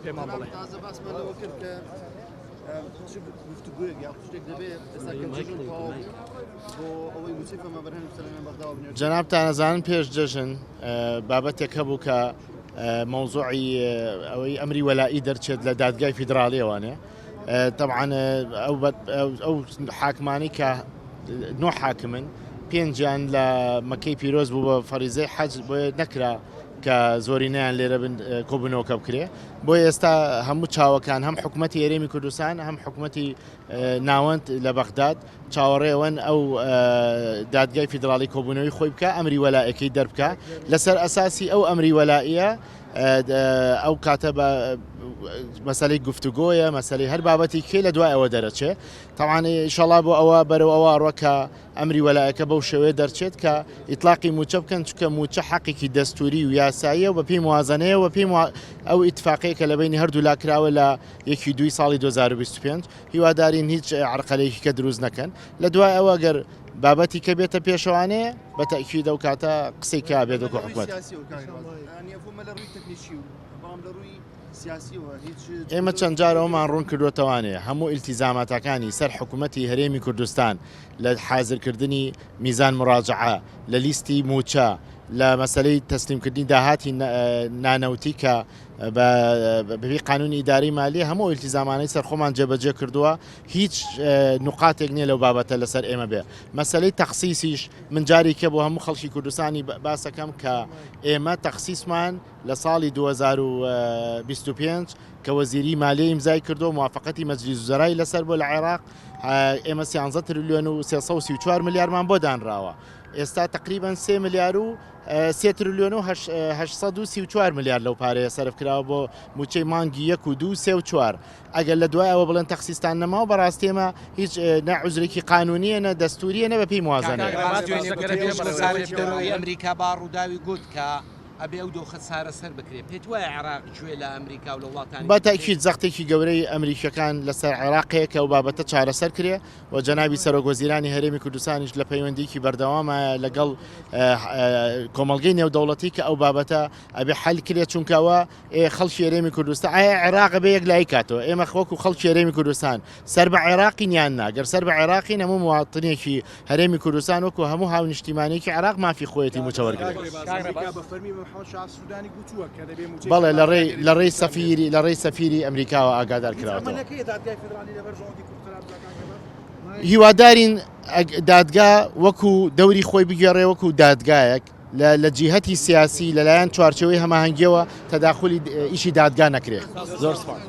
پێمان بڵێ. تازە باسمان لەوە کرد کە چ گفتوگۆیەک یاخود شتێک دەبێت ئێستا کە جەژن تەواو بوو بۆ ئەوەی مووچەی فەرمانبەرانی بسەلێنە بەغداوە بنێرن. جەنابتان ئەزانن پێش جەژن بابەتێک هەبوو کە مەوزوعی ئەوەی ئەمری وەلائی دەرچێت لە دادگای فیدراڵیەوانێ تەبعەن ئەو حاکمانەی کە نۆ حاکمن پێنجیان لە مەکەی پیرۆز بوو بە فەریزەی حەج بۆیە نەکرا کە زۆرینەیان لێرە بن کۆبوونەوەکە بکرێ بۆ ئێستا هەموو چاوەکان هەم حکوومەتی هەرێمی کوردستان هەم حکوومەتی ناوەند لە بەغداد چاوەڕێوەن ئەو دادگای فیدراڵی کۆبوونەوەی خۆی بکە ئەمری وەلائەکەی دەربکە لەسەر ئەساسی ئەو ئەمری وەلائیە ئەو کاتە بە مەسلەی گفتوگۆیە مەسلەی هەر بابەتی کێ لە دوای ئەوە دەرەچێ تاوان ئیشەڵا بۆ ئەوە بەرەو ئەوە ڕۆ کە ئەمری وەلایەکە بەو شێوەیە دەرچێت کە ئیتلاقی مووچە بکەن چونکە مووچە حەقێکی دەستووری و یاساییە و بەپێی موازنەیە و بەپێی ئەو ئیتفاقەیە کە لە بەینی هەردوولا کراوە لە یەکی دووی ساڵی 2025 هیوادارین هیچ عەرقەلەیەکی کە دروست نەکەن لە دوای ئەوە گەر بابەتی کە بێتە پێشەوانێ بە تەئکید ئەو کاتە قسەی کە بێت وەکو حکومەت. ئێمە چەند جار ئەوەمان ڕوون کردووەتەوانێ هەموو ئیلتیزاماتەکانی سەر حکوومەتی هەرێمی کوردستان لە حازرکردنی میزان مراجعە لە لیستی مووچە لە مەسەلەی تەسلیمکردنی داهاتی نانەوتی کە بەپێی قانونی ئیداری مالی هەموو ئیلتیزامانەی سەر خۆمان جێبەجێ کردووە هیچ نقاتێک نییە لەو بابەتە لەسەر ئێمە بێ مەسەلەی تەخسیسیش من جارێکە بۆ هەموو خەڵکی کوردستانی باسەکەم کە ئێمە تەخسیسمان لە ساڵی 2025 کە وەزیری مالیە ئیمزای کردو موافقەتی مەجلیس وزەرای لەسەر بۆ لە عێراق ئێمە 13 تریلیۆن و 334 ملیارمان بۆ دانراوە ئێستا تقریبا 3 ملیار و 3 تریلیۆن و 834 ملیار لەو پارەیە سەرف کراوە بۆ موچەی مانگی یەک و دوو سێ و چوار ئەگەر لە دوای ئەوە بڵێن تەخسیستان نەماوە بەڕاستی ئێمە هیچ نە عوزرێکی قانونیە نە دەستوریە نە بەپێی موازنەیە. کاک ڕێباز دوێنێ گوتەبێژی وەزارەتی دەرەوەی ئەمریکا بە ڕووداوی گوت کە ئەبێ ئەو دۆخە چارەسەر بکرێ. پێت وایە عێراق گوێ لە ئەمریکا و لە وڵاتانی بە تر بگرێت؟ تەئکید زەختێکی گەورەی ئەمریکییەکان لەسەر عێراق هەیە کە ئەو بابەتە چارەسەر کرێ و جەنابی سەرۆک وەزیرانی هەرێمی کوردستانیش لە پەیوەندییەکی بەردەوامایە لەگەڵ کۆمەڵگەی نێودەوڵەتی کە ئەو بابەتە ئەبێ حەل کرێ چونکە ئەوە ئێ خەڵکی هەرێمی کوردستان ئایا عێراق بێ یەکلایی کاتەوە ئێمە وەکو خەڵکی هەرێمی کوردستان سەر بە عێراقین یان نا گەر سەر بە عێراقین هەموو مواطنێکی هەرێمی کوردستان وەکو هەموو هاونیشتیمانێکی عێراق مافی خۆیەتی مووچە وەرگرێت. بەڵێ لە ڕێی لە ڕێی سەفیری لە ڕێی سەفیری ئەمریکاوە ئاگادار کراوەتەوە. هیوادارین دادگا وەکو دەوری خۆی بگێڕێ وەکو دادگایەک لە لە جیهەتی سیاسی لەلایەن چوارچێوەی هەماهەنگیەوە تەداخولی ئیشی دادگا نەکرێ. زۆر سپاس.